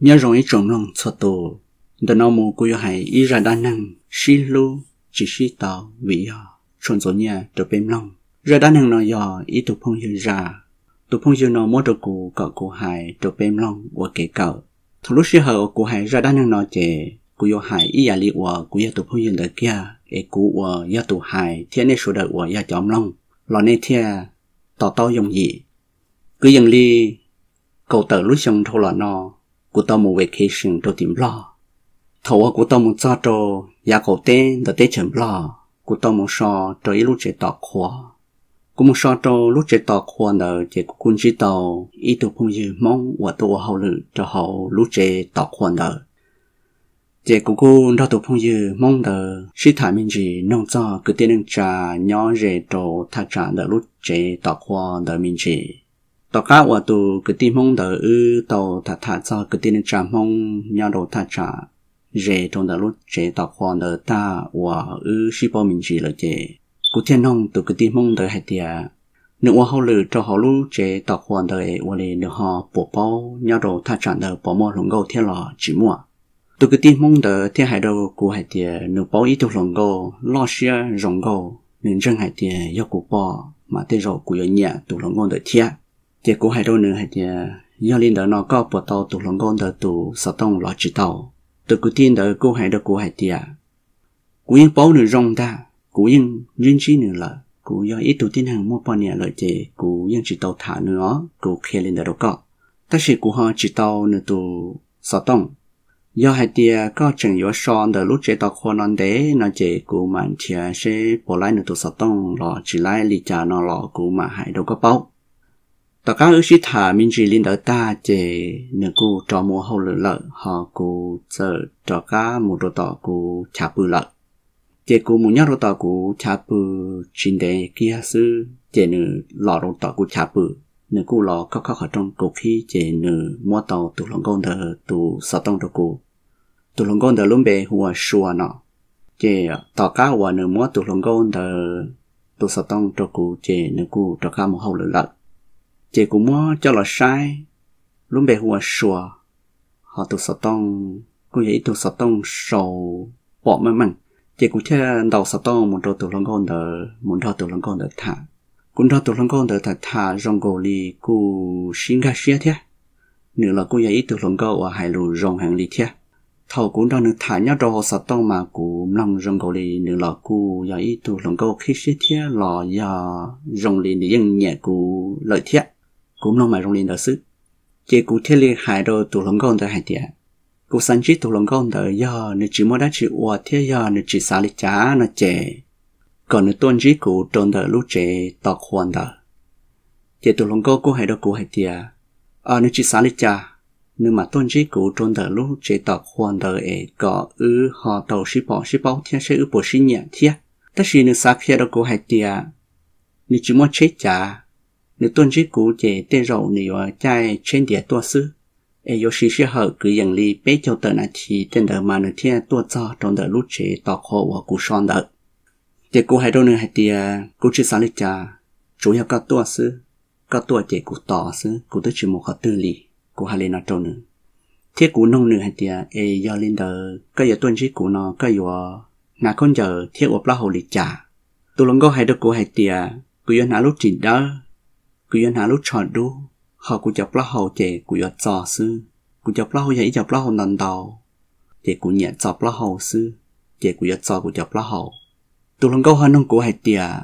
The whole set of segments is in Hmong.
Nyob zoo ib tsoom mloog txhua tus, ntawm no mus kuv yuav hais ib zaj dab neeg sib hlub tsis sib tau vim yog tshuaj ntxuav nyiaj rau peb mloog. Zaj dab neeg no yog ib tug phooj ywg zaj. Tus phooj ywg no muab rau kuv kom kuv hais rau peb mloog ua kev kawm. Thaum lub sij hawm uas kuv hais zaj dab neeg no ces kuv yuav hais ib yam li uas kuv yog tus phooj ywg ntawd kiag es kuv uas yog tus hais thiab nej sawv daws uas yog cov mloog los nej thiaj to taub yooj yim. Kwv yees li kaum tawm lub xyoo dhau los no, kuv tau mus vacation rau tim Nplog. Thaum uas kuv tau mus txog rau yav qaum teb ntawm teb chaws Nplog, kuv tau mus so rau ib lub tsev tos qhua. Kuv mus so rau lub tsev tos qhua ntawd ces kuv kuj ntsib tau ib tug phooj ywg Hmoob uas tuaj ua hauj lwm rau hauv lub tsev tos qhua ntawd. Ces kuv kuj nrog tus phooj ywg Hmoob ntawd sib tham me ntsis, nug txog kwv tij neej tsa nyob ze rau thaj tsam ntawm lub tsev tos qhua ntawd me ntsis. Tom qab uas tus kwv tij Hmoob ntawd wb tau tham tham txog kwv tij neej tsa Hmoob nyob rau thaj tsam ze rau ntawm lub tsev tos qhua ntawd tag uas wb sib paub me ntsis lawm ces kuv thiaj nug tus kwv tij Hmoob ntawd hais tias nws ua hauj lwm rau hauv lub tsev tos qhua ntawd es ua li nws ho puas paub nyob rau thaj tsam ntawd puas muaj hluas nkauj thiab los tsis muaj. Tus kwv tij Hmoob ntawd thiaj hais rau kuv hais tias nws paub ib tug hluas nkauj loj siab zoo nkauj, nws ntseeg hais tias yog kuv pom mas tej zaum kuv yuav nyiam tus hluas nkauj ntawd thiab. Ces kuv hais rau nws hais tias yog li ntawd no koj puas tau tus hluas nkauj ntawd tus xov tooj los tsis tau? Tus kwv tij ntawd kuj hais rau kuv hais tias kuv yeej paub nws zoo ntag, kuv yeej ntsib ntsib nws lawm, kuv yog ib tug tib neeg muaj poj niam lawm ces kuv yeej tsis tau tham nws os, kuv qhia li ntawd rau koj. Tab sis kuv ho tsis tau nws tus xov tooj. Yog hais tias koj tseem yuav so ntawm lub tsev tos qhua no ntev no ces kuv mam nrhiav seb puas laib nws tus xov tooj los tsis laib li cas no los kuv mam hais rau koj paub. Tom qab wb sib tham me ntsis li ntawd tag ces nws kuj rov mus hauj lwm lawm, ho kuv txawm rov qab mus rau tom kuv chav pw lawm. Ces kuv mus nyob rau tom kuv chav pw tsis ntev kiag xwb ces nws los rau tom kuv chav pw. Nws kuj los khob khob qhov rooj kuv qhib ces nws muab tau tus hluas nkauj ntawd tus xov tooj rau kuv. Tus hluas nkauj ntawd lub npe hu ua Sua no. Ces tom qab uas nws muab tus hluas nkauj ntawd tus xov tooj rau kuv ces nws kuj rov qab mus hauj lwm lawm. Ces kuv muab coj los saib, lub npe hu ua Sua, ho tus xov tooj kuj yog ib tug xov tooj sau pom meej meej. Ces kuv thiaj ntaus xov tooj mus rau tus hluas nkauj ntawd, mus nrog tus hluas nkauj ntawd tham. Kuv nrog tus hluas nkauj ntawd tham tham zoo nkaus li kuj sib nkag siab thiab. Nws los kuj yog ib tug hluas nkauj uas hais lus zoo heev li thiab. Thaum kuv nrog nws tham nyob rau hauv xov tooj mas kuv mloog zoo nkaus li nws los kuj yog ib tug hluas nkauj qhib siab thiab los yog zoo li nws yeej nyiam kuv lawm thiab. Kuv mloog mas zoo li ntawd xwb. Ces kuv thiaj li hais rau tus hluas nkauj ntawd hais tias kuv xav ntsib tus hluas nkauj ntawd, yog nws tsis muaj dab tsi ua thiab yog nws tsis xav li cas no ces kom nws tuaj ntsib kuv rau ntawm lub tsev tos qhua ntawd. Ces tus hluas nkauj kuj hais rau kuv hais tias nws tsis xav li cas, nws mam tuaj ntsib kuv rau ntawm lub tsev tos qhua ntawd es kom wb ho tau sib pom sib paub thiab seb wb puas sib nyiam thiab. Tab sis nws xav qhia rau kuv hais tias nws tsis muaj tsheb cav, nws tuaj ntsib kuv ces tej zaum nws yuav caij tsheb ntiav tuaj xwb. Es yuav siv sij hawm kwv yees li peb caug tawm nas this tej ntawd mas nws thiaj tuaj txog rau ntawm lub tsev tos qhua uas kuv so ntawd. Ces kuv hais rau nws hais tias kuv tsis xav li cas, tsuas yog koj tuaj xwb, koj tuaj ces kuv tos xwb, kuv twb tsis mus qhov twg li. Kuv hais li no rau nws, thiab kuv nug nws hais tias es yog li ntawd koj yuav tuaj ntsib kuv no koj yuav hnav khaub ncaws thiab ua plaub hau li cas? Tus hluas nkauj hais rau kuv hais tias kuv yuav hnav lub ris dawb, kuv yuav hnav lub tsho dub, ho kuv cov plaub hau ces kuv yuav txo xwb. Kuv cov plaub hau yog ib cov plaub hau ntau ntau, ces kuv nyiam txo plaub hau xwb, ces kuv yuav txo kuv cov plaub hau. Tus hluas nkauj ho nug kuv hais tias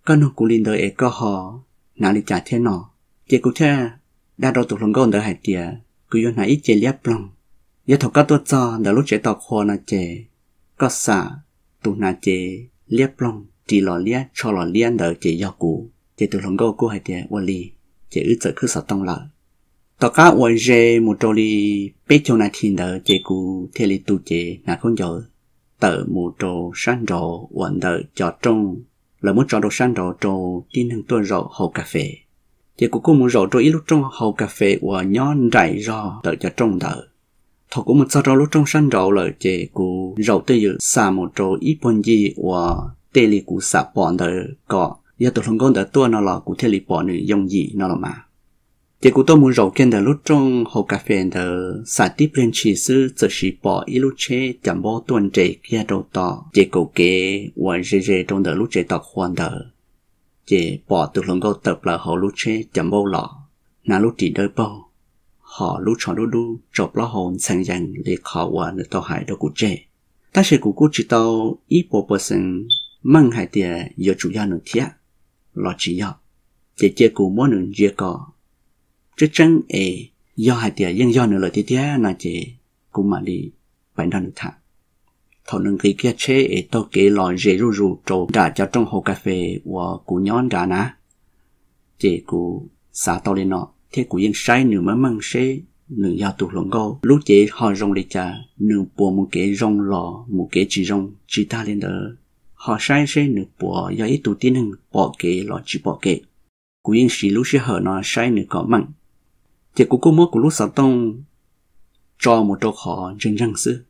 koj nug kuv li ntawd es koj ho hnav li cas thiab no? Ces kuv thiaj dag rau tus hluas nkauj ntawd hais tias kuv yuav hnav ib ce liab ploog. Yog thaum koj tuaj txog ntawm lub tsev tos qhua no ces koj xam tus hnav ce liab ploog, ris los liab, tsho los liab ntawd ces yog kuv. Ces tus hluas nkauj kuj hais tias ua li, ces wb txawm khwb xov tooj lawm. Tom qab uas ze mus rau li peb caug nas this ntawd ces kuv thiaj li tu cev hnav khaub ncaws tawm mus rau sab nraud uas ntawm cov rooj, lawv muab tso rau sab nraud rau tib neeg tuaj zaum haus kas fes. Ces kuv kuj mus zaum rau ib lub rooj haus kas fes uas nyob nraim zog ntawm cov rooj ntawd. Thaum kuv mus txog rau lub rooj sab nraud lawm ces kuv zaum twj ywm xa mus rau ib puag ncig uas tej li kuv xam pom ntawd kom yog tus hluas nkauj ntawd tuaj no los kuv thiaj li pom nws yooj yim no los mas. Ces kuv tuaj mus zaum kiag ntawm lub rooj haus kas fes ntawd, xam tib pliag ntshis xwb txawm sis pom ib lub tsheb cov npaub tuaj nres kiag rau tom ces kaum kev uas ze ze rau ntawm lub tsev tos qhua ntawd. Ces pom tus hluas nkauj tawm plaws hauv lub tsheb cov npaub los, hnav lub ris dawb paug, hos lub tsho dub dub, tsaus plaub hau ntxhee yees li qhov uas nws tau hais rau kuv tseg. Tab sis kuv kuj tsis tau ib puas percent meej hais tias yuav tsum yog nws thiab los tsis yog. Ces cia kuv muab nws ntsia kom tseeb tseeb es yog hais tias yeej yog nws lawm tiag tiag no ces kuv mam li pais nrog nws tham. Thaum nws nqis kiag tsheb es taug kev los ze zuj zus rau nram cov rooj haus kas fes uas kuv nyob nrad na, ces kuv xav tau li no thiab kuv yeej saib nws meej meej seb nws yog tus hluas nkauj lub cev ho zoo li cas, nws puas mus kev zoo los mus kev tsis zoo, tsis tag li ntawd ho saib seb nws puas yog ib tug tib neeg pom kev los tsis pom kev. Kuv yeej siv lub sij hawm no saib nws kom meej. Ces kuv kuj muab kuv lub xov tooj tso mus rau qhov ntseeg ntseeg xwb.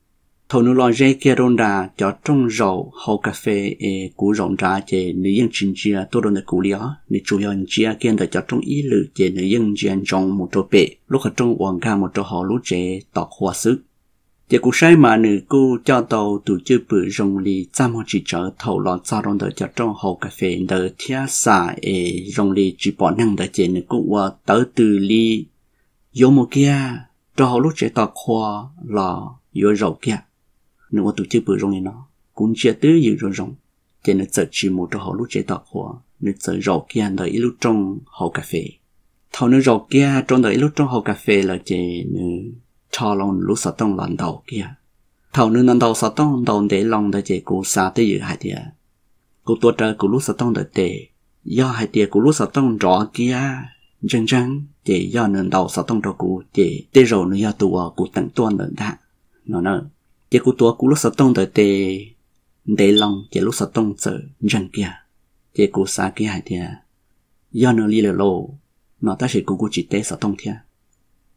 Thaum nws los ze kiag rau nram cov rooj zaum haus kas fes es kuv zaum nrad ces nws yeej tsis ntsia tuaj rau ntawm kuv li os, nws tsuas yog ntsia kiag ntawm cov rooj ib lwm ces nws yeej ntsia ntsoov mus rau pem lub qhov rooj uas nkag mus rau hauv lub tsev tos qhua xwb. Ces kuv saib mas nws kuj coj tau tus cwj pwm zoo li txaj muag tsis tsawv thaum los txog rau ntawm cov rooj haus kas fes ntawd thiab xam es zoo li tsis pom neeg ntawd ces nws kuj ua tawv tws li yuav mus kiag rau hauv lub tsev tos qhua los yuav zaum kiag. Nws ua tus cwj pwm zoo li no, kuv ntsia twb ywm zoo zoo, ces nws txawm tsis mus rau hauv lub tsev tos qhua, nws txawm zaum kiag ntawm ib lub rooj haus kas fes. Thaum nws zaum kiag rau ntawm ib lub rooj haus kas fes lawm ces nws rho loo nws lub xov tooj los ntaus kiag. Thaum nws ntaus ntaus xov tooj ntaus ntev loo ntawd ces kuv xav twj ywm hais tias kuv tuav rawv kuv lub xov tooj ntawm tes, yog hais tias kuv lub xov tooj nrov kiag ntseeg ntseeg ces yog nws ntaus xov tooj rau kuv ces tej zaum nws yog tus uas kuv teem tuaj ntawm ntag no na. Ces kuv tuav kuv lub xov tooj ntawm tes ntev loo ces lub xov tooj txawm ntseeg kiag. Ces kuv xav kiag hais tias yog nws li lawm lauj no, tab sis kuv kuj tsis teb xov tooj thiab.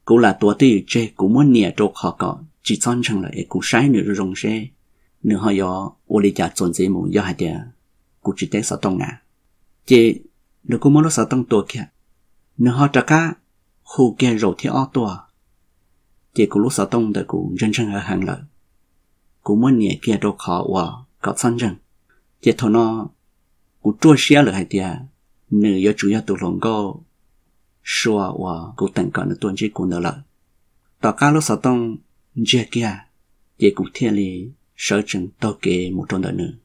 Kuv lam tuav twj ywm tseg, kuv muab niam rau qhov kom tsis txhob ntseeg lawm es kuv saib nws zoo zoo seb nws ho yuav ua li cas txuas ntxiv mus yog hais tias kuv tsis teb xov tooj na. Ces nws kuj muab lub xov tooj tua kiag, nws ho rov qab hu kiag zaum thib ob tuaj. Ces kuv lub xov tooj ntawm kuv ntseeg ntseeg heev heev lawm, kuv muab niam kiag rau qhov uas kom txhob ntseeg. Ces thaum no kuv ruaj siab lawm hais tias nws yuav tsum yog tus hluas nkauj Sua uas kuv teem kom nws tuaj ntsib kuv ntawd lawm. Tom qab lub xov tooj ntsiag kiag, ces kuv thiaj li sawv tsees taug kev mus rau ntawm nws.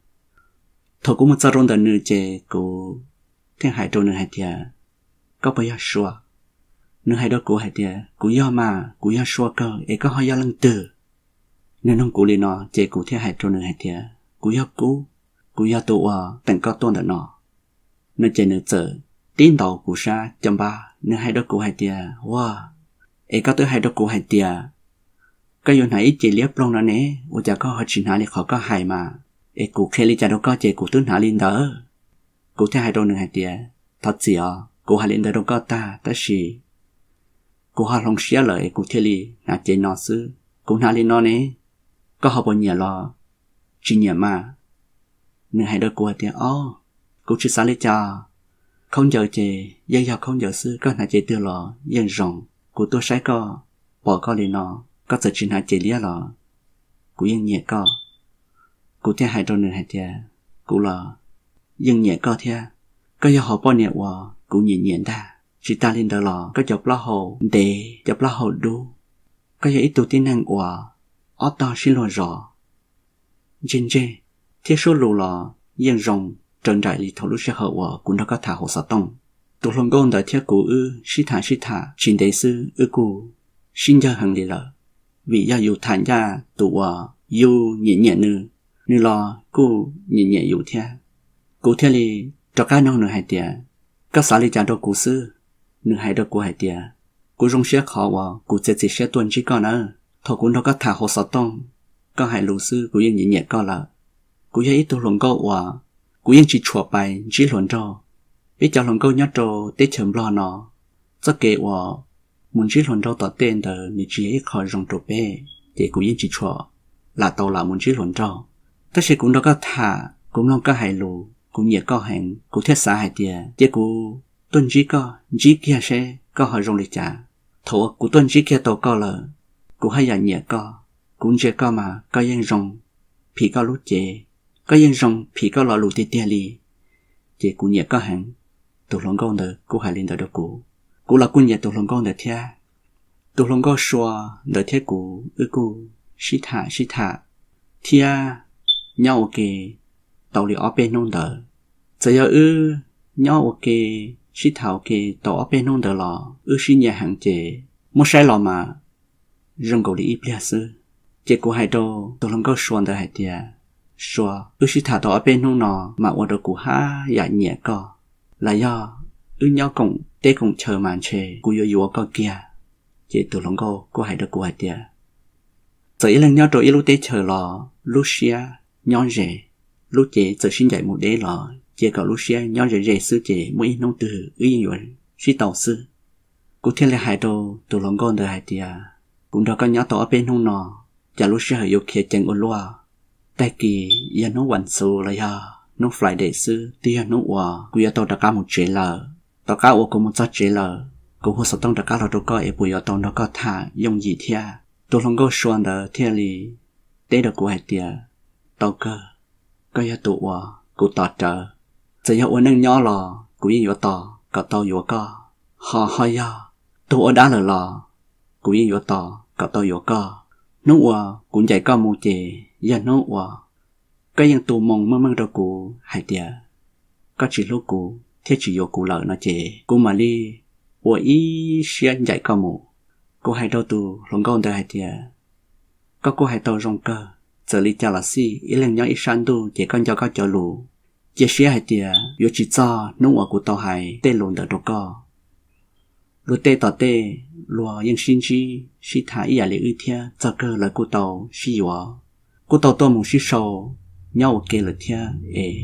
Thaum kuv mus txog rau ntawm nws ces kuv thiaj hais rau nws hais tias, koj puas yog Sua? Nws hais rau kuv hais tias, kuv yog mas, kuv yog Sua kawg, es koj ho yog leej twg? Nws nug kuv li no ces kuv thiaj hais rau nws hais tias, kuv yog Kub, kuv yog tus uas teem koj tuaj ntawm no. No ces nws txawm tib ntaus kuv sab caj npab, nws hais rau kuv hais tias, ua, es koj twb hais rau kuv hais tias koj yuav hnav ib ce liab ploog no ne, ua cas koj ho tsis hnav li qhov koj hais mas? Es kuv qhia li cas rau koj ces kuv twb hnav li ntawd. Kuv thiaj hais rau nws hais tias, thov txim os, kuv hais li ntawd rau koj tag tab sis kuv ho hloov siab lawm es kuv thiaj li hnav cev no xwb. Kuv hnav li no ne, koj ho puas nyiam los tsis nyiam mas? Nws hais rau kuv hais tias, ob, kuv tsis xav li cas, khaub ncaws ces yeej yog khaub ncaws xwb, koj hnav cev twg los yeej zoo. Kuv tuaj saib koj, pom koj li no, koj txawm tsis hnav cev liab los kuv yeej nyiam koj. Kuv thiaj hais rau nws hais tias, kuv los yeej nyiam koj thiab, koj yog hom poj niam uas kuv nyiam nyiam ntag. Tsis tas li ntawd los koj cov plaub hau ntev, cov plaub hau dub, koj yog ib tug tib neeg uas ob tog sib luag zos, ntsej ntseg thiab suab lus los yeej zoo raws nraim li thaum lub sij hawm uas kuv nrog koj tham hauv xov tooj. Tus hluas nkauj ntawd thiab kuv wb sib tham sib tham tsis ntev xwb wb kuj sib ncawg heev li lawm, vim yog yus tham ncaj tus uas yus nyiam nyiam nws, nws los kuj nyiam nyiam yus thiab. Kuv thiaj li rov qab nug nws hais tias, koj xav li cas rau kuv xwb? Nws hais rau kuv hais tias, kuv zoo siab qhov uas kuv txiav txim siab tuaj ntsib koj nawb. Thaum kuv nrog koj tham hauv xov tooj, koj hais lus xwb kuv yeej nyiam nyiam koj lawm. Kuv yog ib tug hluas nkauj uas kuv yeej tsis tshua pais ntsib hluas nraug. Peb cov hluas nkauj nyob rau teb chaws Nplog no, txoj kev uas mus ntsib hluas nraug tom tej ntawd nws tsis yog ib qho zoo rau peb, ces kuv yeej tsis tshua lam tau lam mus ntsib hluas nraug. Tab sis kuv nrog koj tham, kuv mloog koj hais lus, kuv nyiam koj heev, kuv thiaj xav hais tias cia kuv tuaj ntsib koj, ntsib kiag seb koj ho zoo li cas. Thaum uas kuv tuaj ntsib kiag tau koj lawm, kuv haj yam nyiam koj. Kuv ntsia koj mas koj yeej zoo, phim koj lub cev, koj yeej zoo phim koj lo lus tiag tiag li. Ces kuv nyiam koj heev. Tus hluas nkauj ntawd kuj hais li ntawd rau kuv, kuv los kuj nyiam tus hluas nkauj ntawd thiab. Tus hluas nkauj Sua ntawd thiab kuv wb kuj sib tham sib tham thiab nyob ua ke tau li ob peb hnub ntawd. Txawm yog wb nyob ua ke sib tham ua ke tau ob peb hnub ntawd los wb sib nyiam heev ces muab saib los mas zoo nkaus li ib pliag xwb. Ces kuv hais rau tus hluas nkauj Sua ntawd hais tias, Sua, wb sib tham tau ob peb hnub no mas ua rau kuv haj yam nyiam koj, los yog wb nyob koom teb koom chaw mas ntshe kuv yuav yuav koj kiag. Ces tus hluas nkauj kuj hais rau kuv hais tias, txawm ib leeg nyob rau ib lub teb chaws los lub siab nyob ze, lub cev txawm sib ncaim mus deb los cia kom lub siab nyob ze ze xwb ces muaj ib hnub twg wb yeej yuav sib tau xwb. Kuv thiaj li hais rau tus hluas nkauj ntawd hais tias, kuv nrog koj nyob tau ob peb hnub no, cas lub sij hawm yuav khiav ceev ua luaj. Tag kis yog hnub vas xuv los yog hnub Friday xwb twb yog hnub uas kuv yuav tau rov qab mus tsev lawm. Tom qab uas kuv mus txog tsev lawm, kuv hu xov tooj rov qab los rau koj es puas yuav tau nrog koj tham yooj yim thiab? Tus hluas nkauj Sua ntawd thiaj li teb rau kuv hais tias, tau kawg, koj yog tus uas kuv tos rawv. Txawm yog ua neej nyob los kuv yeej yuav tos kom tau yuav koj, ho ho yog tuag ua dab lawm los kuv yeej yuav tos kom tau yuav koj. Hnub uas kuv ncaim koj mus ces yog hnub uas koj yeej tu moo meej meej rau kuv hais tias koj tsis hlub kuv thiab tsis yuav kuv lawm no ces kuv mam li ua ib siab ncaim koj mus. Kuv hais rau tus hluas nkauj ntawd hais tias, koj kuj hais tau zoo kawg, txawm li cas los xij ib leeg nyob ib sab ntuj ces koj nco koj cov lus. Cia siab hais tias yuav tsis txog hnub uas kuv tau hais tej lus ntawd rau koj. Luag tej tom tej luag yeej sib ntsib sib tham ib yam li wb thiab, txog kawg lawv kuj tau sib yuav, kuj tau tuaj mus sib sau nyob ua ke lawm thiab es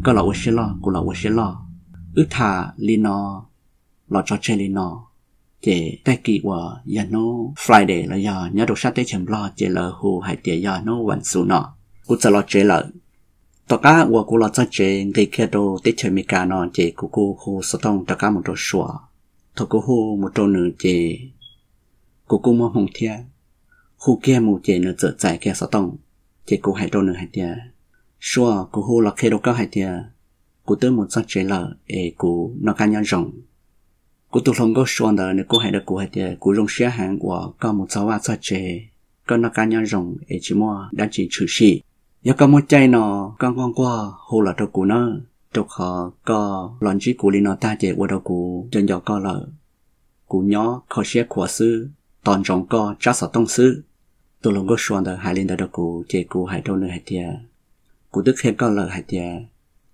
koj los ua siab loj kuv los ua siab loj. Wb tham li no los tso tseg li no, ces tag kis uas yog hnub Friday los yog nyob rau sab teb chaws Nplog ces lawv hu hais tias yog hnub vas xuv no, kuv txawm los tsev lawm. Tom qab uas kuv los txog tsev nqis kiag rau teb chaws Amelikas no ces kuv kuj hu xov tooj rov qab mus rau Sua. Thaum kuv hu mus rau nws ces kuv kuj muaj hmoo thiab, hu kiag mus ces nws txawm txais kiag xov tooj. Ces kuv hais rau nws hais tias, Sua, kuv hu los qhia rau koj hais tias kuv twb mus txog tsev lawm es kuv noj qab nyob zoo. Kuv tus hluas nkauj Sua ntawd nws kuj hais rau kuv hais tias, kuv zoo siab heev uas koj mus txog vaj txog tsev, koj noj qab nyob zoo es tsis muaj dab tsi tshwm sim. Yog koj muaj caij no, koj nquag nquag hu los rau kuv nawb, rau qhov koj los ntsib kuv li no tag ces ua rau kuv nco nco koj lawm. Kuv nyob kho siab khuav xwb, tos ntsoov koj tsab xov tooj xwb. Tus hluas nkauj Sua ntawd hais li ntawd rau kuv ces kuv hais rau nws hais tias, kuv twb qhia koj lawm hais tias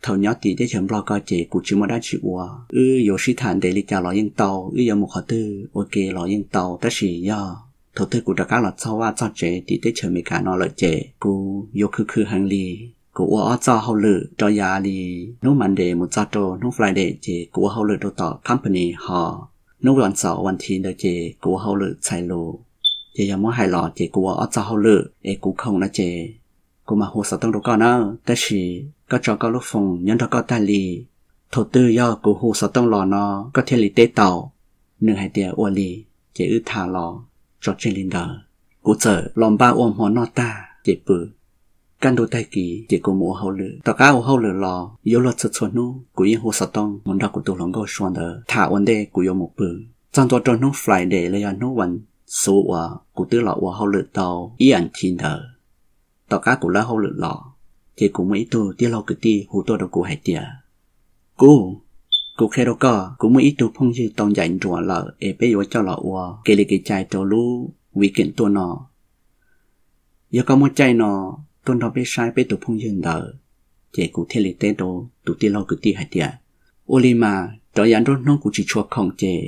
thaum nyob tim teb chaws Nplog ko ces kuv tsis muaj dab tsi ua, wb yuav sib tham ntev li cas los yeej tau, wb yuav mus qhov twg ua ke los yeej tau, tab sis yog thaum twg kuv rov qab los txog vaj txog tsev tim teb chaws Amelikas no lawm ces kuv yuav khwv khwv heev li. Kuv ua ob txoj hauj lwm rau yav li hnub Monday mus txog rau hnub Friday ces kuv ua hauj lwm rau tom company, ho hnub vas xaum vas thiv ntawd ces kuv ua hauj lwm txhais lus. Ces yog muab hais los ces kuv ua ob txoj hauj lwm es kuv khoom no ces kuv mam hu xov tooj rau koj nawb, tab sis koj tso koj lub foos nyob nrog koj tag li. Thaum twg yog kuv hu xov tooj los no koj thiaj li teb tau. Nws hais tias ua li, ces wb tham los tso tseg li ntawd. Kuv txawm los npaj ua hmo noj tag ces pw. Kaj ntug tag kis ces kuv mus ua hauj lwm. Tom qab ua hauj lwm los yuav luag txhua txhua hnub kuv yeej hu xov tooj mus nrog kuv tus hluas nkauj Sua ntawd tham ua ntej kuv yuav mus pw. Txog ntua rau hnub Friday los yog hnub vas xuv uas kuv twb los ua hauj lwm tau ib vas thiv ntawd, tom qab kuv lawb hauj lwm los, ces kuv muaj ib tug tij laug kwv tij hu tuaj rau kuv hais tias, Kuv, kuv qhia rau koj, kuv muaj ib tug phooj ywg tau ncaim nruam lawm es peb yuav coj los ua kev li kev cai rau lub weekend tuaj no. Yog koj muaj caij no, tuaj nrog peb saib peb tus phooj ywg ntawd. Ces kuv thiaj li teb rau tus tij laug kwv tij hais tias, Ua li mas rov yav nruab hnub kuv tsis tshua khoom ces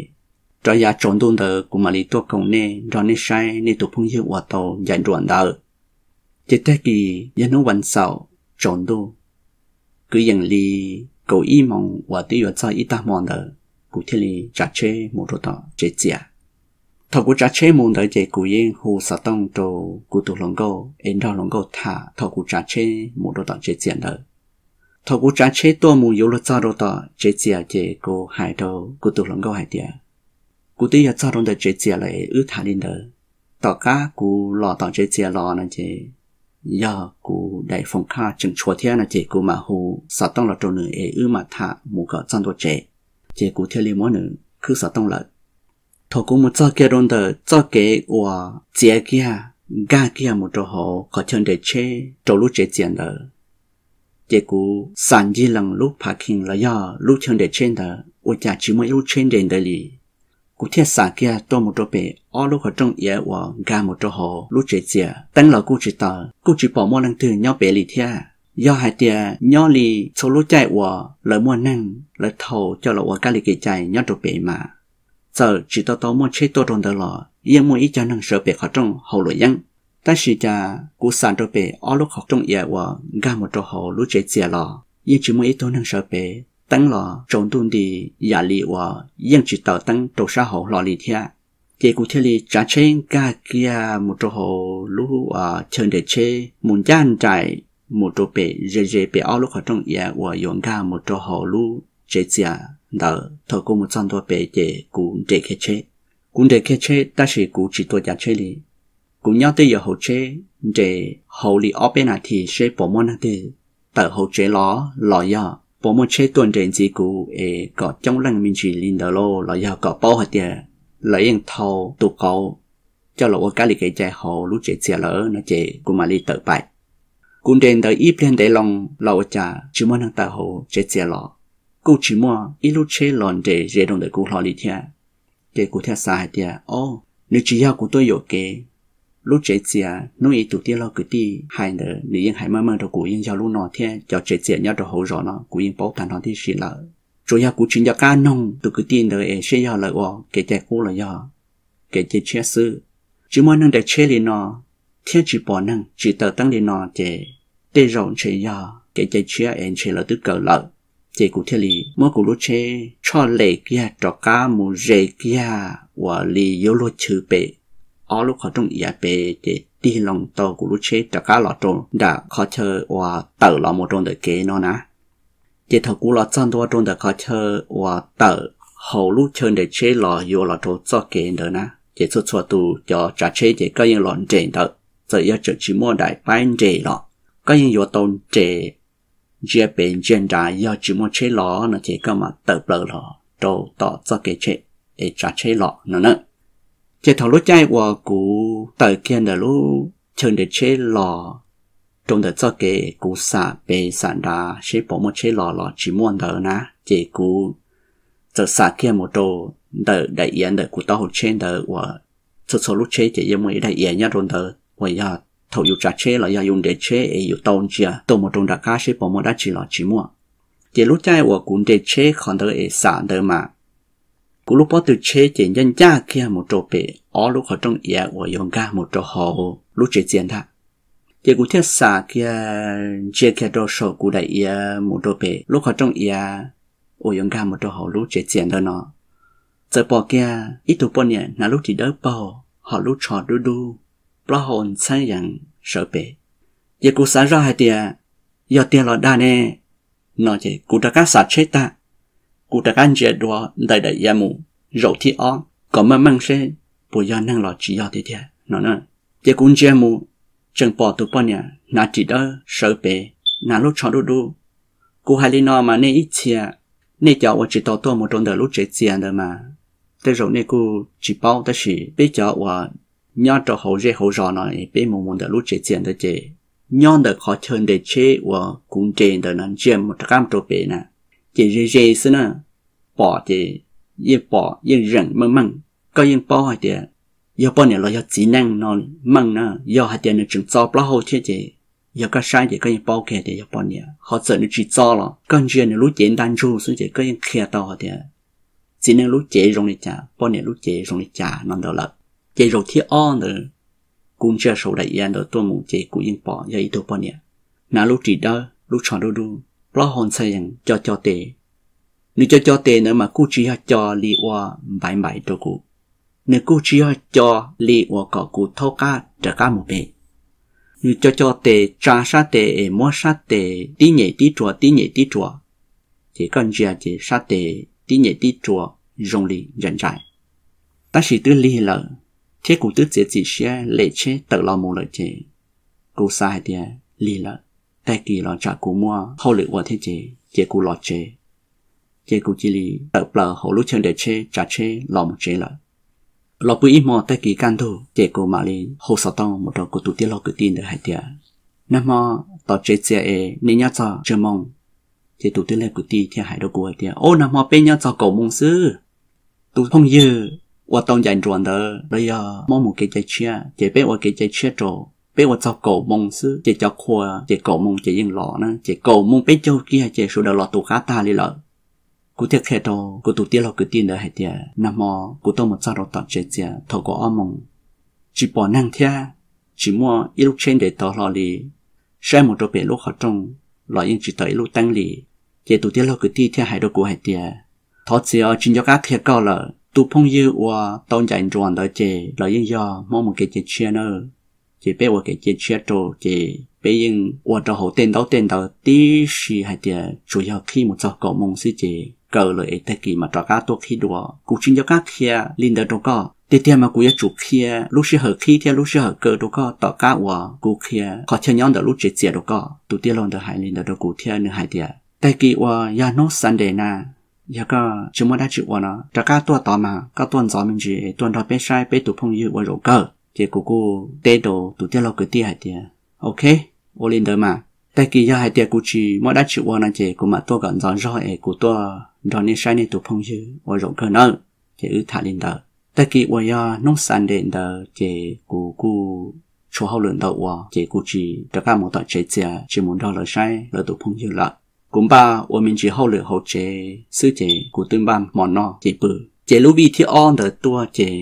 rov yav tsaus ntuj ntawd kuv mam li tuaj koom nej nrog nej saib nej tus phooj ywg uas tau ncaim nruam ntawd. Ces tag kis yog hnub vas xaum tsaus ntuj, kwv yees li kaum ib moos uas twb yuav txog ib tag hmo ntawd, kuv thiaj li tsav tsheb mus rau tom tsev txias. Thaum kuv tsav tsheb mus ntawd ces kuv yeej hu xov tooj rau kuv tus hluas nkauj es nrog hluas nkauj tham thaum kuv tsav tsheb mus rau tom tsev txias ntawd. Thaum kuv tsav tsheb tuaj mus yuav luag txog rau tom tsev txias ces kuv hais rau kuv tus hluas nkauj hais tias, kuv twb yog txog rau ntawm tsev txias lawm es wb tham li ntawd. Tom qab kuv los tom tsev txias los no ces yog kuv daim foom khaj tseem tshuav thiab no ces kuv mam hu xov tooj los rau nws es wb mam tham mus kom txog ntua tsev. Ces kuv thiaj li muab nws khwb xov tooj lawm. Thaum kuv mus txog kiag rau ntawm txoj kev uas txiav kiag nkag kiag mus rau hauv qhov chaw nres tsheb rau lub tsev txias ntawd, ces kuv xam ncig lees lub parking los yog lub chaw nres tsheb ntawd ua cas tsis muaj ib lub tsheb nres ntawd li. Kuv thiaj xam kiag tuaj mus rau pem ob lub qhov rooj iav uas nkag mus rau hauv lub tsev txias, teeb los kuj tsis taws, kuj tsis pom muaj leej twg nyob pem li thiab. Yog hais tias nyob li txhua lub caij uas lawv muaj neeg lawv thau coj los ua kab li kev cai nyob rau pem mas, txawm tsis tau tau muaj tsheb tuaj rau ntawd los yeej muaj ib co neeg sawv pem qhov rooj haus luam yeeb. Tab sis cas kuv xam rau pem ob lub qhov rooj iav uas nkag mus rau hauv lub tsev txias los yeej tsis muaj ib tug neeg sawv pem, teeb los tsaus ntuj nti yam li uas yeej tsis taws teeb rau sab hauv hlo li thiab. Ces kuv thiaj li tsav tsheb nkag kiag mus rau hauv lub chaw nres tsheb mus ncaj nraim mus rau pem ze ze pem ob lub qhov rooj iav uas yuav nkag mus rau hauv lub tsev txias ntawd. Thaum kuv mus txog ntua pem ces kuv nres kiag tsheb. Kuv nres kiag tsheb tab sis kuv tsis tua cav tsheb li. Kuv nyob twj ywm hauv tsheb nres hauv li ob peb nas this seb puas muaj neeg twg tawm hauv tsev los los yog puas muaj tsheb tuaj nres ntxiv kuv es kom coob leej me ntsis li ntawd los los yog kom paub hais tias lawv yeej thau tus qauv coj los ua kab li kev cai hauv lub tsev txias lawm no ces kuv mam li tawm pais. Kuv nres ntawd ib pliag ntev loo los ua cas tsis muaj neeg tawm hauv tsev txias los, kuj tsis muaj ib lub tsheb los nres ze rau ntawm kuv hlo li thiab. Ces kuv thiaj xav hais tias, o, nws tsis yog kuv tuaj yuam kev. Lub tsev txias hnub ib tus tij laug kwv tij hais ntawd nws yeej hais meej meej rau kuv yeej yog lub no thiab cov tsev txias nyob rau hauv zos no kuv yeej paub tag nrho tib si lawm. Tsuas yog kuv tsis nco qab noog tus kwv tij ntawd es seb yog lawv ua kev cai qub los yog kev cai tshiab xwb. Tsis muaj neeg nres tsheb li no thiab tsis pom neeg tsis taws teeb li no ces tej zaum ntshe yog kev cai tshiab es ntshe lawv twb kaw lawm. Ces kuv thiaj li muab kuv lub tsheb tshoj les kiag rov qab mus ze kiag uas li yuav luag chwv pem ob lub qhov rooj iav pem ces tig loo tau kuv lub tsheb rov qab los rau nram qhov chaw uas tawm los mus rau ntawm kev no na. Ces thaum kuv los txog ntua rau ntawm qhov chaw uas tawm hauv lub chaw nres tsheb los yuav los rau txoj kev ntawd na, ces txhua txhua tus cov tsav tsheb ces koj yeej los nres ntawd, txawm yog tseem tsis muaj daim paib nres los koj yeej yuav tau nres ntsia pem ntsia nrad, yog tsis muaj tsheb los no ces koj mam tawm plaws los rau tom txoj kev tsheb es tsav tsheb los no na. Ces thaum lub caij uas kuv tawm kiag ntawm lub chaw nres tsheb los rau ntawm txoj kev kuv xam pem xam nrad seb puas muaj tsheb los los tsis muaj ntawd na, ces kuv txawm xam kiag mus rau ntawm daim iav ntawm kuv taub hau tsheb ntawd uas txhua txhua lub tsheb ces yeej muaj ib daim iav nyob rau ntawd uas yog thaum yus tsav tsheb los yog yus nres tsheb es yus tau ntsia tuaj mus rau nram qab seb puas muaj dab tsi los tsis muaj. Ces lub caij uas kuv nres tsheb qhov ntawd es xam ntawd mas kuv lub pob tw tsheb ces ncaj ncaj kiag mus rau pem ob lub qhov rooj iav uas yuav nkag mus rau hauv lub tsev txias ntag. Ces kuv thiaj xam kiag ntsia kiag rau saum kuv daim iav mus rau pem lub qhov rooj iav uas yuav nkag mus rau hauv lub tsev txias ntawd no, txawm pom kiag ib tug poj niam hnav lub ris dawb paug ho lub tsho dub dub, plaub hau ntxheeb yees sawv pem. Ces kuv xav zoj hais tias, yog tiag los dag ne no ces kuv rov qab xam tsheb tag, kuv rov qab ntsia dua ntawm daim iav mus zaum thib ob kom meej meej seb puas yog neeg los tsis yog tiag tiag no na. Ces kuv ntsia mus, tseem pom tus poj niam hnav ris dawb sawv pem, hnav lub tsho dub dub. Kuv hais li no mas nej ib txhia, nej cov uas tsis tau tuaj mus rau ntawm lub tsev txias ntawd mas tej zaum nej kuj tsis paub, tab sis peb cov uas nyob rau hauv zej hauv zos no peb mus mus ntawm lub tsev txias ntawd ces nyob ntawm qhov chaw nres tsheb uas kuv nres ntawd no ntsia mus rov qab rau pem na, ces ze ze xwb na, pom ces yeej pom yeej zeem meej meej. Koj yeej paub hais tias yog poj niam los yog txiv neej no meej na. Yog hais tias nws tseem txo plaub hau thiab ces yog koj saib ces koj yeej paub kiag tias yog poj niam. Ho txawm nws tsis txo los koj ntsia nws lub cev ntaj ntsug xwb ces koj yeej qhia tau hais tias txiv neej lub cev zoo li cas, poj niam lub cev zoo li cas no ntawd lawm. Ces zaum thib ob ntawd kuv ntsia saum daim iav ntawd tuaj mus ces kuv yeej pom yog ib tug poj niam hnav lub ris dawb lub tsho dub dub, plaub hau ntxhee yees co co tes. Nws co co tes ntawd mas kuj tsis yog co li ua npaiv npaiv rau kuv, nws kuj tsis yog co li uas kom kuv thaub qab rov qab mus pem. Nws co co tes tsa sab tes es muab sab tes tib nyem tib rua tib nyem tib rua, ces koj ntsia ces sab tes tib nyem tib rua zoo li ntsais ntsais. Tab sis twb lig lawm, thiab kuv twb txiav txim siab lem tsheb tawm los mus lawm ces kuv xav hais tias lig lawm, tag kis los tsam kuv muaj hauj lwm ua thiab ces ces kuv los tsev. Ces kuv cia li tawm plaws hauv lub chaw nres tsheb tsav tsheb los mus tsev lawm. Los pw ib hmo tag kis kaj ntug ces kuv mam li hu xov tooj mus rau kuv tus tij laug kwv tij ntawd hais tias, nag hmo tom tsev txias es nej nyob txog tsawg moo? Ces tus tij laug kwv tij thiaj hais rau kuv hais tias, o, nag hmo peb nyob txog kaum moo xwb. Tus phooj ywg ua tau ncaim nruas ntawd los yog muab mus kev cai tshiab ces peb ua kev cai tshiab rau, peb ua txog kaum moo xwb ces cov qhua ces kaum moo ces yeej los na, ces kaum moo peb caug kiag ces sawv daws los tu qab tag li lawm. Kuv thiaj qhia rau kuv tus tij laug kwv tij ntawd hais tias, nag hmo kuv tuaj mus txog rau tom tsev txias thaum kaum ob moo, tsis pom neeg thiab tsis muaj ib lub tsheb nres tau hlo li, saib mus rau pem lub qhov rooj los yeej tsis tawm ib lub teeb li. Ces tus tij laug kwv tij thiaj hais rau kuv hais tias, thov txim os, tsis nco qab qhia koj lawm, tus phooj ywg ua tau ncaim nruas ntawd ces lawv yeej yog muab mus kev cai tshiab na. Ces peb ua kev cai tshiab rau ces peb yeej ua rau hauv tej ntaub tej ntawv tib si hais tias tsuas yog qhib mus txog kaum moo xwb ces kaw lawm es tag kis mam rov qab tuaj qhib dua. Kuv tsis nco qab qhia li ntawd rau koj, tiag tiag mas kuv yuav tsum qhia lub sij hawm qhib thiab lub sij hawm kaw rau koj tom qab uas kuv qhia qhov chaw nyob ntawm lub tsev txias rau koj. Tus tij laug ntawd hais li ntawd rau kuv thiab nws hais tias, tag kis uas yog hnub Sunday na, yog koj tsis muaj dab tsi ua no rov qab tuaj tod mas koj tuaj ntxov me ntsis es tuaj nrog peb saib peb tus phooj ywg ua zaum kawg. Ces kuv kuj teb rau tus tij laug kwv tij hais tias, ok, ua li ntawd mas, tag kis yog hais tias kuv tsis muaj dab tsi ua no ces kuv mam tuaj kom ntxov zog es kuv tuaj nrog nej saib nej tus phooj ywg ua zaum kawg nawb. Ces wb tham li ntawd. Tag kis uas yog hnub Sunday ntawd ces kuv kuj tshuav hauj lwm ntau ua ces kuv tsis rov qab mus tom tsev txias tsis mus nrog lawv saib lawv tus phooj ywg lawm. Kuv npaj ua me ntsis hauj lwm hauv tsev xwb ces kuv twb npaj hmo noj ces pw. Ces lub vij thib ob ntawd tuaj ces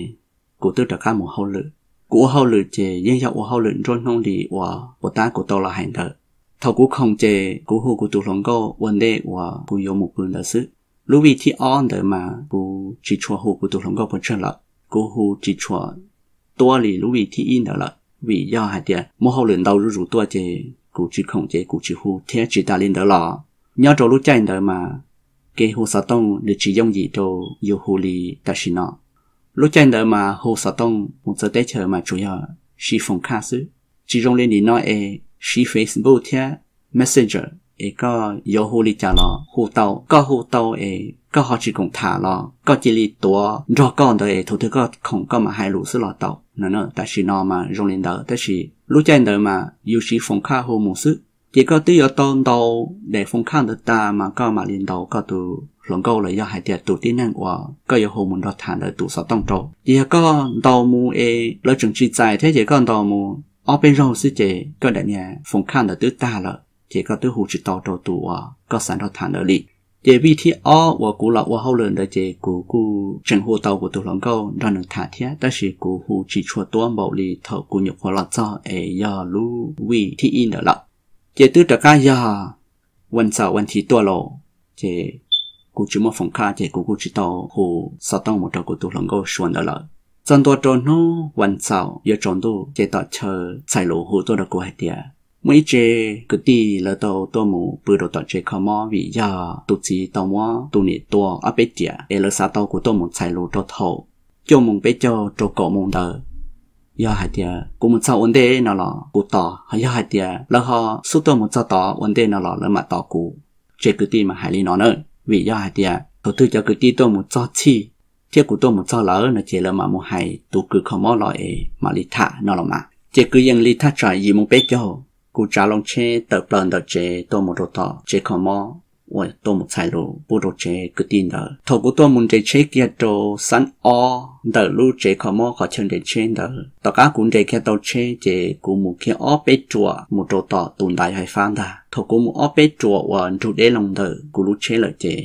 kuv twb rov qab mus hauj lwm. Kuv ua hauj lwm ces yeej yog ua hauj lwm nruab hnub li uas puas tab kuv tau los hais ntawd. Thaum kuv khoom ces kuv hu kuv tus hluas nkauj ua ntej uas kuv yuav mus pw ntawd xwb. Lub vij thib ob ntawd mas kuv tsis tshua hu kuv tus hluas nkauj pes tsawg lawm, kuv hu tsis tshua tuab li lub vij thib ib ntawd lawm, vim yog hais tias muaj hauj lwm ntau zuj zus tuaj ces kuv tsis khoom ces kuv tsis hu thiab. Tsis tas li ntawd los nyob rau lub caij ntawd mas kev hu xov tooj nws tsis yooj yim rau yus hu li tam sim no. Lub caij ntawd mas hu xov tooj mus txawv teb chaws mas tsuas yog siv foom khaj xwb, tsis zoo li nim no es siv Facebook thiab Messenger es koj yuav hu li cas los hu tau, koj hu tau es koj ho tsis khoom tham los koj cia li tuav nrog koj ntawd es thaum twg koj khoom koj mam hais lus xwb los tau no. Tam sim no mas zoo li ntawd tab sis lub caij ntawd mas yus siv foom khaj hu mus xwb. Ces koj twb yuav tau ntaus daim foom khaj ntawd tas mas koj mam li ntaus koj tus hluas nkauj los yog hais tias tus tib neeg uas koj yuav hu mus nrog tham ntawd tus xov tooj rau. Ces yog koj ntaus mus es lawv tseem tsis txais thiab ces koj ntaus mus ob peb zaug xwb ces koj daim niag foom khaj ntawd twb tag lawm ces koj twb hu tsis tau rau tus uas koj xav nrog tham ntawd li. Ces vij thib ob uas kuv los ua hauj lwm ntawd ces kuv kuj tseem hu tau kuv tus hluas nkauj nrog nws tham thiab tab sis kuv hu tsis tshua tuab npaum li thaum kuv nyuam qhuav los txog es yog lub vij thib ib ntawd lawm. Ces twb rov qab yog vas xaum vas thiv tuaj lawm ces kuv tsis muaj foom khaj ces kuv kuj tsis tau hu xov tooj mus rau kuv tus hluas nkauj suav ntawd lawm. Txog ntua rau hnub vas xaum yuav tsaus ntuj ces tom chaw txhais lus hu tuaj rau kuv hais tias muaj ib tse kwv tij lawv tau tuaj mus pw rau tom tsev kho mob vim yog tus txiv tau muab tus niam tua ob peb riam es lawv xav tau kuv tuaj mus txhais lus rau thaum cuaj moos peb caug rau kaum moos ntawd. Yog hais tias kuv mus txog ua ntej no los kuv tos, yog hais tias lawv ho xub tuaj mus txog tod ua ntej no los lawv mam tos kuv. Tse kwv tij mas hais li no na, vim yog hais tias thaum twg cov kwv tij tuaj mus txog txhij thiab kuv tuaj mus txog lawm no ces lawv mam mus hais tus kws kho mob los es mam li tham no los mas. Ces kwv yees li thaj tsam yim moos peb caug, kuv tsav loo tsheb tawm plaws ntawm tsev tuaj mus rau tom tsev kho mob uas tuaj mus txhais lus pub rau tsev kwv tij ntawd. Thaum kuv tuaj mus nres tsheb kiag rau xab ob ntawm lub tsev kho mob qhov chaw nres tsheb ntawd, tom qab kuv nres kiag tau tsheb ces kuv mus kiag ob peb ruam mus rau tom tus ntaiv fais fab ntag. Thaum kuv mus ob peb ruam uas nrug deb loo ntawm kuv lub tsheb lawm ces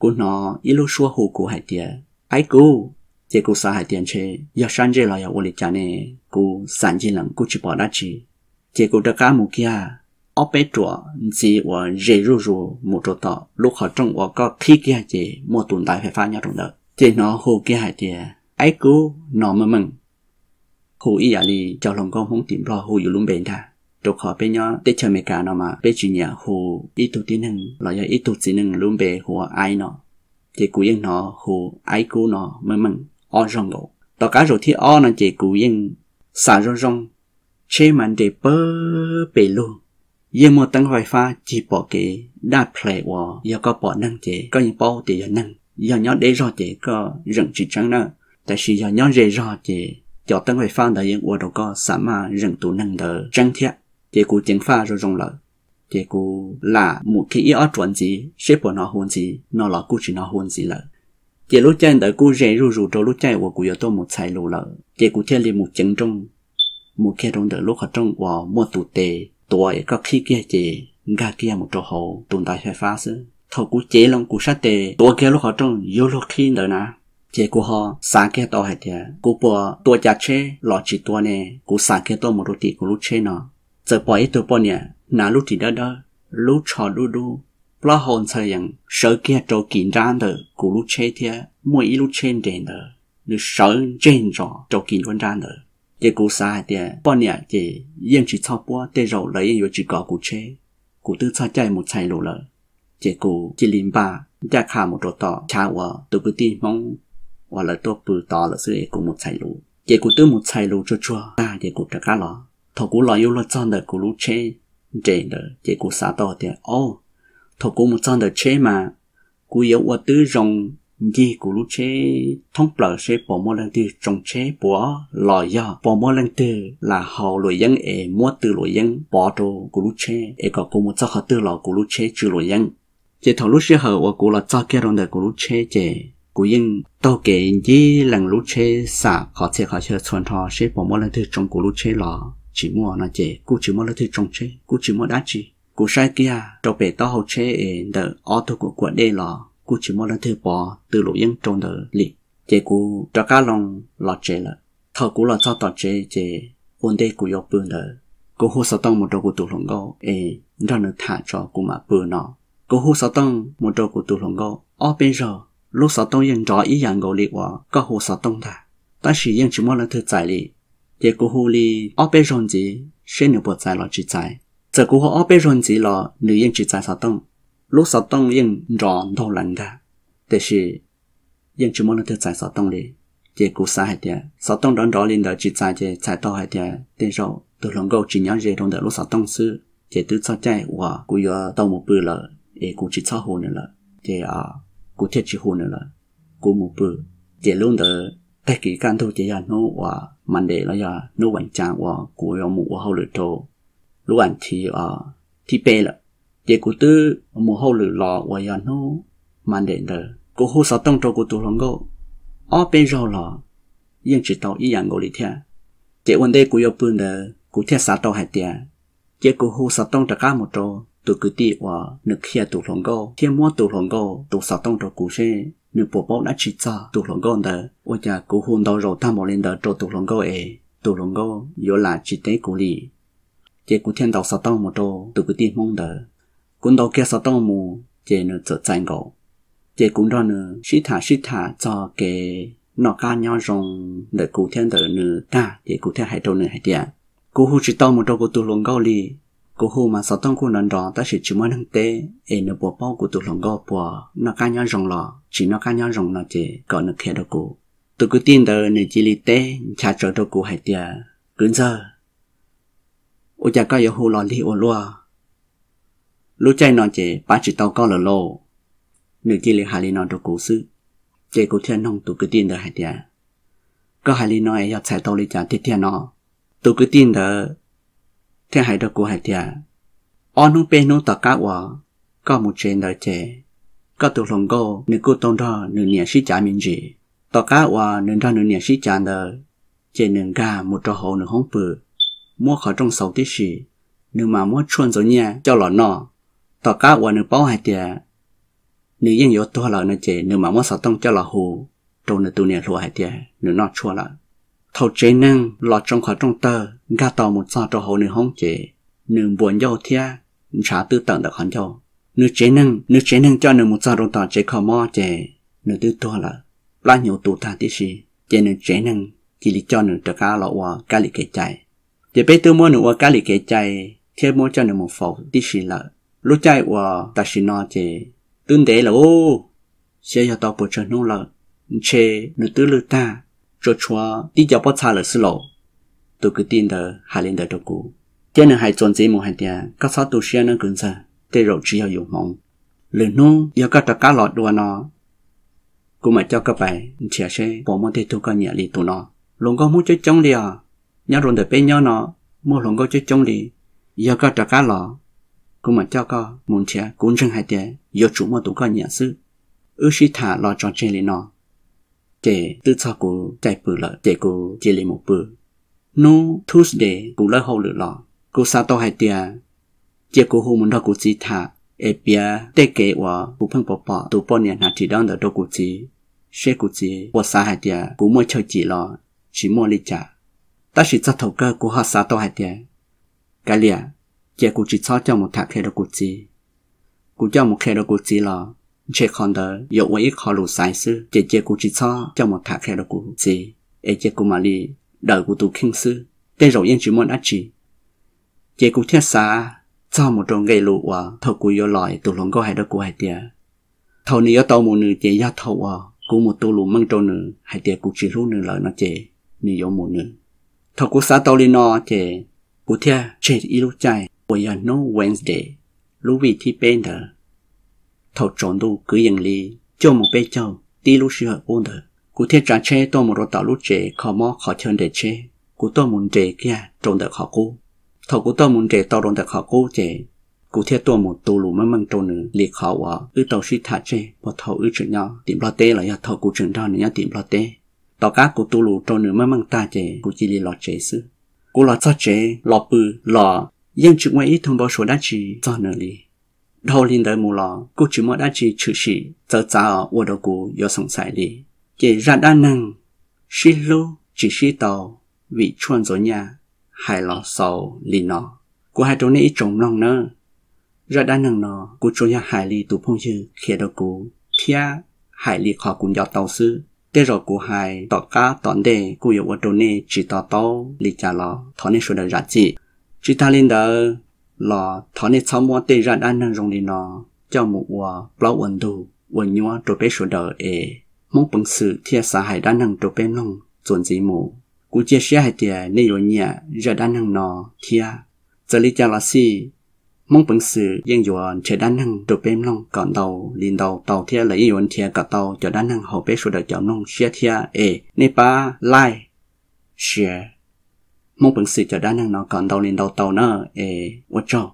kuv hnov ib lub suab hu kuv hais tias, Aib Kub! Ces kuv xav hais tias ntshe yog sab ntsej los yog ua li cas ne, kuv xam ncig lees kuj tsis pom dab tsi. Ces kuv rov qab mus kiag ob peb ruam ntxiv uas ze zuj zus mus rau tom lub qhov rooj uas koj qhib kiag ces muaj tus ntaiv fais fab nyob rau ntawd. Ces hnov hu kiag hais tias, Aib Kub! No meej meej, hu ib yam li cov hluas nkauj Hmoob tim Nplog hu yus lub npe ntag. rau qhov peb nyob teb chaws Amelikas no mas peb tsis nyiam hu ib tug tib neeg los yog ib tug txiv neej lub npe hu ua Aib no. Ces kuv yeej hnov hu Aib Kub no meej meej ob zaug nkaus. Tom qab zaum thib ob no ces kuv yeej xav zoo zoo, tsheb mas nres pawg pes lug, yeej muaj teeb faib fab cig pom kev daj plhaws uas yog koj pom neeg ces koj yeej paub tias yog neeg. Yog nyob deb zog ces koj zeem tsis tseeb na, tab sis yog nyob ze zog ces cov teeb faib fab ntawd yeej ua rau koj xa maj zeem tus neeg ntawd tseeb thiab. Ces kuv ceev faj zoo zoo lawm, ces kuv lam mus kiag ib ob ruam ntxiv seb puas hnov hu ntxiv no los kuj tsis hnov hu ntxiv lawm. Ces lub caij ntawd kuj ze zuj zus rau lub caij uas kuv yuav tuaj mus txhais lus lawm, ces kuv thiaj li mus ceev nrooj, mus kiag rau ntawm lub qhov rooj uas muaj tus tes tuav es koj qhib kiag ces nkag kiag mus rau hauv tus ntaiv faib fab xwb. Thaum kuv cev loo kuv sab tes tuav kiag lub qhov rooj yuav luag qhib ntawd na, ces kuv ho xav kiag tau hais tias kuv puas tua cas tsheb los tsis tua ne, kuv xav kiag tuaj mus rau tim kuv lub tsheb no. Txawm pom ib tug poj niam hnav lub ris dawb dawb, lub tsho dub dub, plaub hau ntxhawv yees sawv kiag rau kis nrab ntawm kuv lub tsheb thiab muaj ib lub tsheb nres ntawd, nws sawv ntseg ntsos rau kis nruab nrab ntawd. Ces kuv xav hais tias poj niam ces yeej tsis txhob puab, tej zaum lawv yeej yuav tsis kov kuv tsheb. Kuv twb txog caij mus txhais lus lawm, ces kuv cia li npaj ncaj qha mus rau tom chav uas tus kwv tij Hmoob uas lawv tuaj pw tod lawm xwb es kuv mus txhais lus. Ces kuv twb mus txhais lus tsuag tsuag tag ces kuv rov qab los. Thaum kuv los yuav luag txog ntawm kuv lub tsheb nres ntawd ces kuv xav tau tias, o, thaum kuv mus txog ntawm tsheb mas kuv yuav ua tib zoo ncig kuv lub tsheb thoob plaws seb puas muaj leej twg tsoo tsheb puas, los yog puas muaj leej twg lam haus luam yeeb es muab tw luam yeeb pov rau kuv lub tsheb es kom kuv mus txog qhov twg los kuv lub tsheb tsw luam yeeb. Ces thaum lub sij hawm uas kuv los txog kiag rau ntawm kuv lub tsheb ces kuv yeej taug kev ncig lees lub tsheb xam qhov txhia qhov chaw txhua nrho seb puas muaj leej twg tsoo kuv lub tsheb los tsis muaj no ces kuj tsis muaj leej twg tsoo tsheb, kuj tsis muaj dab tsi. Kuv saib kiag rau pem taub hau tsheb es ntawm ob tug kuam kuam dej los kuj tsis muaj leej twg pov tw luam yeeb rau ntawd li. Ces kuv rov qab loo los tsev lawm. Thaum kuv los txog tom tsev ces ua ntej kuv yuav pw ntawd, kuv hu xov tooj mus rau kuv tus hluas nkauj es nrog nws tham tso kuv mam pw no. Kuv hu xov tooj mus rau kuv tus hluas nkauj ob peb zaug, lub xov tooj yeej nrov ib yam nkaus li uas koj hu xov tooj ntag, tab sis yeej tsis muaj leej twg txais li. Ces kuv hu li ob peb zaug ntxiv seb nws puas txais los tsis txais. Txawm kuv hu ob peb zaug ntxiv los nws yeej tsis txais xov tooj. Lub xov tooj yeej nrov ntaug leev ntag, tiam sis yeej tsis muaj leej twg txais xov tooj li. Ces kuv xav hais tias xov tooj nrov nrov li ntawd tsis txais ces txhais tau hais tias tej zaum tus hluas nkauj tsis nyob ze rau ntawm lub xov tooj xwb. Ces twb txog caij uas kuv yuav tau mus pw lawm es kuv tsis txhob hu nws lawm, ces kuv thiaj tsis hu nws lawm, kuv mus pw. Ces lub ntawd tag kis kaj ntug ces yog hnub uas Monday los yog hnub vas cas uas kuv yuav mus ua hauj lwm rau lub as thiv thib peb lawm. Ces kuv twb mus hauj lwm los uas yog hnub Monday ntawd kuv hu xov tooj rau kuv tus hluas nkauj ob peb zaug los yeej tsis tau ib yam nkaus li thiab. Ces ua ntej kuv yuav pw ntawd kuv thiaj xav tau hais tias cia kuv hu xov tooj rov qab mus rau tus kwv tij uas nws qhia tus hluas nkauj thiab muab tus hluas nkauj tus xov tooj rau kuv seb nws puas paub dab tsi txog tus hluas nkauj ntawd. Ua cas kuv hu ntau zaus tag npaum li ntawd rau tus hluas nkauj es tus hluas nkauj yuav lam tsis teb kuv li. Ces kuv thiaj ntaus xov tooj mus rau tus kwv tij Hmoob ntawd. Kuv ntaus kiag xov tooj mus ces nws txawm txais nkaus. Ces kuv nrog nws sib tham sib tham txog kev noj qab nyob zoo ntawm kuv thiab ntawm nws tag ces kuv thiaj hais rau nws hais tias kuv hu tsis tau mus rau kuv tus hluas nkauj li. Kuv hu mas xov tooj kuj nrov nrov tab sis tsis muaj neeg teb es nws puas paub kuv tus hluas nkauj puas noj qab nyob zoo los tsis noj qab nyob zoo no ces kom nws qhia rau kuv. Tus kwv tij ntawd nws cia li teb nchav tsawv rau kuv hais tias, kwv ntxawg, ua cas koj yuav hu los lig ua luaj? Lub caij no ces pab tsis tau koj lawm lauj. Nws cia li hais li no rau kuv xwb. Ces kuv thiaj nug tus kwv tij ntawd hais tias, koj hais li no es yog txhais tau li cas tiag tiag no? Tus kwv tij ntawd thiaj hais rau kuv hais tias, ob hnub peb hnub tom qab uas koj mus tsev ntawd ces koj tus hluas nkauj nws kuj tau nrog nws niam sib cav me ntsis. Tom qab uas nws nrog nws niam sib cav ntawd ces nws nkag mus rau hauv nws hoob pw, muab qhov rooj xauv tib si, nws mam muab tshuaj ntxuav nyiaj coj los noj. Tom qab uas nws paub hais tias nws yeej yuav tuag lawm no ces nws mam muab xov tooj coj los hu rau nws tus niam hluas hais tias nws noj tshuaj lawm. Thaum tsev neeg los tsoo qhov rooj tawg nkag tau mus txog rau hauv nws hoob ces nws npuas ncauj thiab ntshav twb tawm ntawm qhov ncauj. Nws tsev neeg, nws tsev neeg coj nws mus txog rau tom tsev kho mob ces nws twb tuag lawm, plab hnyuv tu tag tib si. Ces nws tsev neeg cia li coj nws rov qab los ua kab li kev cai. Ces peb twb muab nws ua kab lis kev cai thiab muab coj nws mus faus tib si lawm. Lub caij uas tam sim no ces twb ntev lawm, xyov yog tau puas tsawg hnub lawm, ntshe nws twb lwj tag, tsuas tshuav tib co pob txha lawm xwb lauj. Tus kwv tij ntawd hais li ntawd rau kuv, thiab nws hais txuas ntxiv mus hais tias, koj txhob tu siab nawb kwv ntxawg, tej zaum tsis yog yus hmoov. Lwm hnub yog koj rov qab los dua no, kuv mam coj koj pais nrhiav seb puas muaj tej tug koj nyiam li tus no. Hluas nkauj Hmoob coob coob li os, nyob rau ntawm peb nyob no muaj hluas nkauj coob coob li. Yog koj rov qab los, kuv mam coj koj mus nrhiav. Kuv ntseeg hais tias yuav tsum muaj tus koj nyiam xwb. Wb sib tham los tso tseg li no, ces twb txog kuv caij pw lawm ces kuv cia li mus pw. Hnub Tuesday kuv lawb hauj lwm los, kuv xav tau hais tias cia kuv hu mus nrog kuv txiv tham es piav tej kev uas kuv pheej pom pom tus poj niam hnav ris dawb ntawd rau kuv txiv, seb kuv txiv puas xav hais tias kuv muaj chaw cim los tsis muaj li cas. Tab sis txog thaum kawg kuv ho xav tau hais tias, kav liam, cia kuv tsis txhob coj mus tham qhia rau kuv txiv. Kuv coj mus qhia rau kuv txiv los ntshe qhov ntawd yuav ua ib qho lus xaiv xwb, ces cia kuv tsis txhob coj mus tham qhia rau kuv txiv, es cia kuv mam li daws kuv tus kheej xwb, tej zaum yeej tsis muaj dab tsi. Ces kuv thiaj xav txog mus rau nqe lus uas thaum kuv yuav los es tus hluas nkauj hais rau kuv hais tias, thaum nws yuav tau mus nws ces yog thaum uas kuv mus tu lus meej rau nws hais tias kuv tsis hlub nws lawm no ces nws yuav mus nws. Thaum kuv xav tau li no ces kuv thiaj tseg ib lub caij uas yog hnub Wednesday, lub vij thib peb ntawd. Thaum tsaus ntuj kwv yees li cuaj moos peb caug tib lub sij hawm qub ntawd, kuv thiaj tsav tsheb tuaj mus rau tom lub tsev kho mob qhov chaw nres tsheb. Kuv tuaj mus nres kiag rau ntawm qhov qub. Thaum kuv tuaj mus nres tau rau ntawm qhov qub ces kuv thiaj tuaj mus tu lus meej meej rau nws li qhov uas wb tau sib tham tseg puag thaum wb tseem nyob tim Nplog teb los yog thaum kuv tseem nrog nws nyob tim Nplog teb. Tom qab kuv tu lus rau nws meej meej tag ces kuv cia li los tsev xwb. Kuv los txog tsev los pw los yeej tsis muaj ib tug npau suav dab tsi txog nws li. Dhau li ntawd mus los kuj tsis muaj dab tsi tshwm sim txawv txav ua rau kuv yuav xoom xaim li. Ces zaj dab neeg sib hlub tsis sib tau vim tshuaj ntxuav nyaj hais los xaus li no. Kuv hais rau nej ib tsoom mloog nawb, zaj dab neeg no kuv tsuas yog hais li tus phooj ywg qhia rau kuv thiab hais li qhov kuv nco tau xwb. Tej zaum kuv hais tom qab tom ntej kuj yuav ua rau nej tsis to taub li cas los thov nej sawv daws zam txim. Tsis tas li ntawd los thov nej txhob muab tej zaj dab neeg zoo li no coj mus ua plaub ua ntug ua nyuab rau peb sawv daws es Hmoob Peev Xwm thiaj xav hais dab neeg rau peb mloog txuas ntxiv mus. Kuv cia siab hais tias nej yuav nyiam zaj dab neeg no thiab. Txawm li cas los xij, Hmoob Peev Xwm yeej yuav nrhiav dab neeg rau peb mloog kom ntau li ntau tau thiab lawv yeej yuav nrhiav kom tau cov dab neeg haum peb sawv daws cov mloog siab thiab es nej pab like, share Hmoob Peev Xwm cov dab neeg no kom ntau li ntau tau na, es ua tsaug.